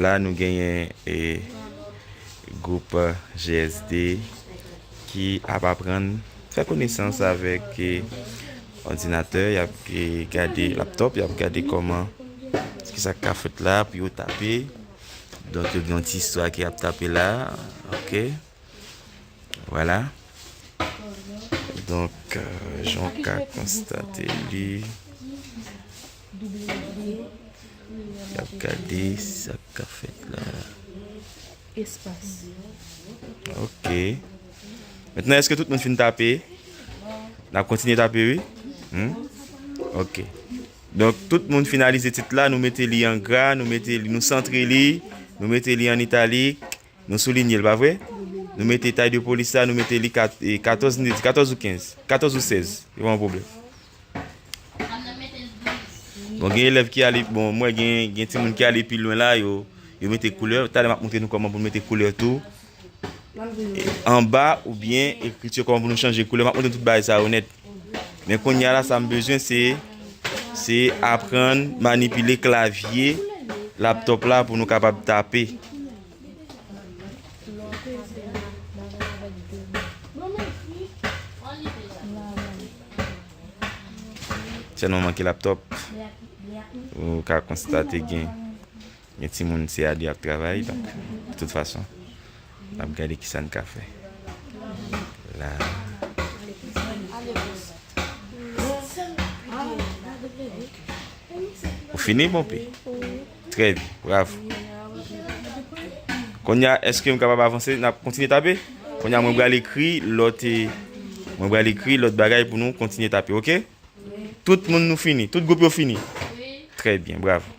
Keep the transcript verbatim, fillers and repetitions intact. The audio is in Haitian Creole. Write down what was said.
La nou genyen e, gwoup G S D ki ap aprann fè konesans avèk e, òdinatè, y ap e, gade laptop, y ap gade kòman, kisa k ka fèt la pou yo tape. Donk yo gen yon ti istwa ki ap tape la. Ok. Vwala. Donk, euh, jan w ka konstate li, y ap gade sa k ap fèt la. Espas. Ok. Mentnan, èske tout moun fin tape? N ap kontinye tape, wi? Hmm? Ok. Donk, tout moun finalize tit la, nou mete li an gra, nou mete li, nou santre li, nou mete li an italik. Nou soulinye l, pa vre? Nou mete tay de polis la, nou mete li kat- e, katòz, katòz ou kenz? Katòz ou sèz? Se pa yon pwoblèm. Bon, gen elèv ki ale, bon, mwen gen, gen timoun ki ale pi lwen la, yo, yo mete koulè. Talè m ap montre nou kòman pou nou mete koulè tou. E, anba oubyen ekriti, kòman pou nou chanje koulè. M ap montre nou tout bagay sa yo nèt. Men kounye a la, sa m bezwen, se, se aprann manipile klavye laptop la pou nou kapab tape. Sèlman manke laptop. Ou ka konstate gen, gen timoun C A D ap travay, donk, de tout fason, n ap gade kisa n ka fè. La. Ou fini, Ponpe? Trè byen, bravo. Kounye a, èske m kapab avanse? N ap kontinye tape? Kounye a, mwen pral ekri lòt, e, mwen pral ekri lòt bagay pou nou kontinye tape, ok? Tout moun nou fini? Tout gwoup yo fini? Trè byen, bravo.